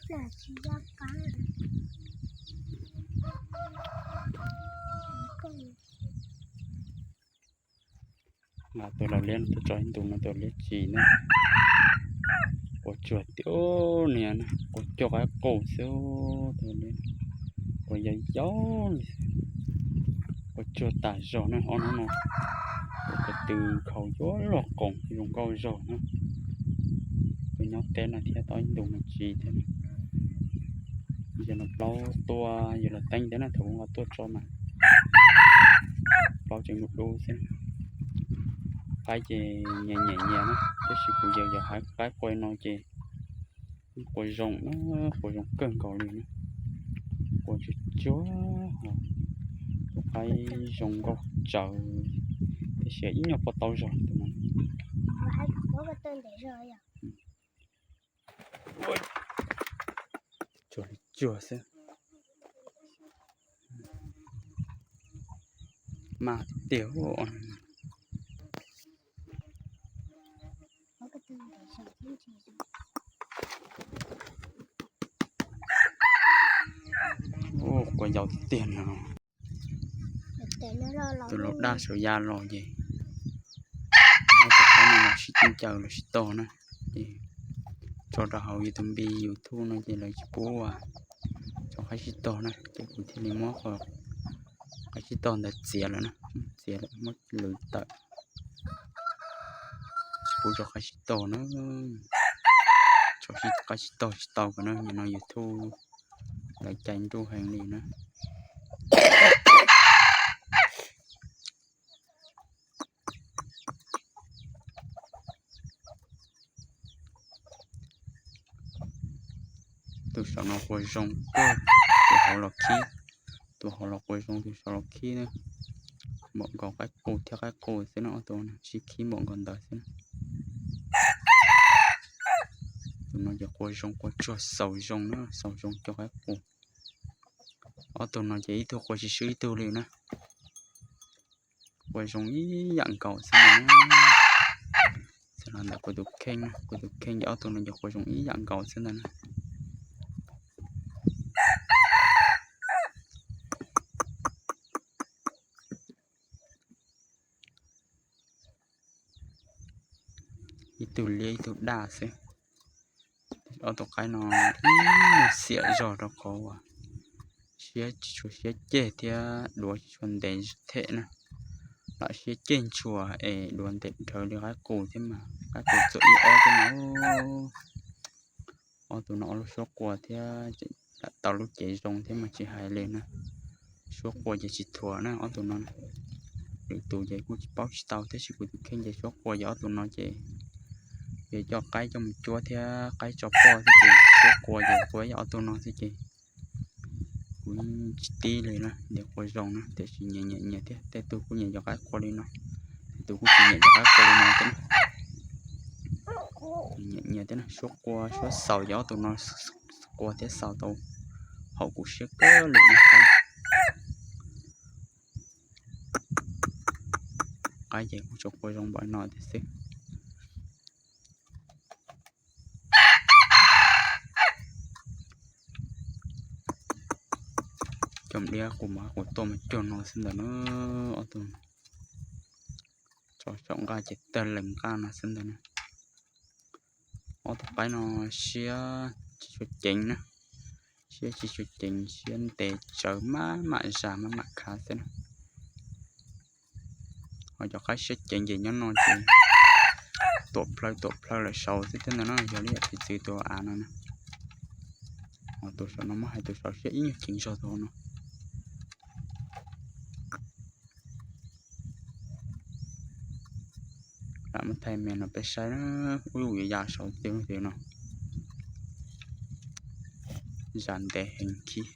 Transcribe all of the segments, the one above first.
Nqa tus laus liab no tuaj tso ib ntus no tus liab tsis na. Quas tsuag tiag niag na, quas cog qaib qus xwb, tus liab quas yau yau li, quas tsuag tas zog na. Ob hnub no tus ko tw khaus yuav luag qoom zoo nkauj zog na. Tus nyob teb no thiab tau ib ntus no tsis thiab na. Yog no plaub tuaj yus los teeb thiab na, thaum kuv nqa tuaj tso mas plaub tseem dub dub xwb. Qaib ces nyias nyias nyias na, tab sis kuv yawg yog hais qaib qua no ces qua zoo na, qua zoo kawg nkaus li na. Qua tsuag tsuag, tus qaib zoo nkauj tsawv, tiam sis ib nyuag pob taub zog tus no. Tsuag li tsuag xwb. Mas tiag. Ua quas yau tiag tiag no. Tus laus daj saum ya los ces ob tug qaib no los sib ncaws los sib tog na. Ces tso rau hauv YouTube, YouTube no ces lawv tsis pub tso qaib sib tog na, ces kuv thiaj li muab qhov qaib sib tog ntawd txiav lawm na, txiav lawm muab lwv tawm. Tsis pub tso qaib sib tog na, tso qaib sib tog tsis tau na, nim no YouTube lawv cais nruj heev li na. Tus saum no quas zoo kawg, tus hauv los khib, tus hauv los quas zoo, tus saum los khib na. Npaum nkaus qaib qus thiab qaib qus xwb na, ob tug sib khib npaum nkaus ntawd xwb na. Tus no ces quas zoo, quas tsuag xaus zoo na, xaus zoo cog qaib qus. Ob tug no ces ib tug quas tsis swb ib tug li na. Quas zoo ib yam nkaus xwb ntag. Txog los ntawm kuv tus kheej na, kuv tus kheej ces ob tug no ces quas zoo ib yam nkaus xwb ntag na. Ib tug liab ib tug daj xwb. Ob tug qaib no ib nyuag xiam zog rau qhov uas siab tsis tshua siab ceg thiab duav tsis tshua ntev them na. Lam siab ceg ntshua es duav ntev dhawv li qaib qus thiab mas, qaib qus txuam ib ob thiab mas. Ob tug no ob lub suab qua thiab lam tau lub cev zoo thiab mas tsis hais li na. Suab qua ces tsis thuam na ob tug no. Lwm tus ces kuj tsis paub tsis tau, tab sis kuv tus kheej ces suab qua ces ob tug no ces yog coj qaib coj mus cuab thiab qaib tso poj thiab ces suab qua ces qua yog ob tug no xwb ces kuv tsis tib li na, ntiav qua zoo na, tiam sis nyias nyias nyias thiab, tej tug kuj nyiam cov qaib qua li no, tej tug kuj tsis nyiam cov qaib qua li no thiab. Nyiam nyias thiab na, suab qua suab xaus ces ob tug no qua thiab xaus tau haum kuv siab kawg li na. Qaib ces kuj tsuas qua zoo npaum no tiag xwb. Cov diab qus mas qus tuaj mas cuag no xwb ntawd na. Ob tug tso saum nqaj ces tawg lees nqaj no xwb ntawd na. Ob tug qaib no siab tsis tshua ceev na, siab tsis tshua ceev, siab ntev tsawv maj mam zas maj mam khav xwb na. Ho cov qaib siab ceev ces nyob no ces tuam plhaw tuam plhaw lawm saud xwb thiab ntag na, yog li yam piv txwv tus av no na. Ho tus saum no muab hais tus saud siab ib nyuag ceev zog tus no. Lam muab thaij me no peb saib na, ub yuav ya saud twg twg no. Zas ntev heev khib,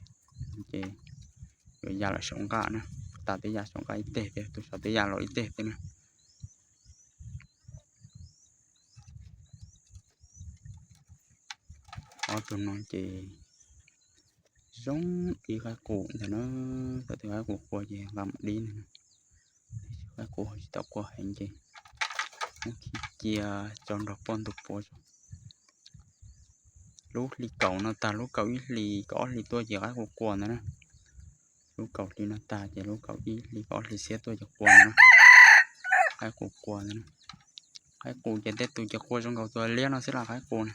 ces yuav ya lawm saum nqaj na, tas twb ya saum nqaj ib teg thiab, tus saud twb ya los ib teg thiab na. Ob tug no ces zoo ib qaib qus ntag na, thaum twg qaib qus qua ces nqa mus dib ntag na. Tab sis qaib qus ho tsis tau qua heev ces muab khi cia tso nrog poj ntug puav tso. Lub hli kaum no tag, lub kaum ib hlis kaum ob hlis tuaj ces qaib qus qua ntawd na. Lub kaum hli no tag ces lub kaum ib hlis kaum ob hlis xiab tuaj ces qua ntawd na. Qaib qus qua ntawd na. Qaib qus ces tej tus ces qua zoo nkaus tus liab no xwb los qaib qus na.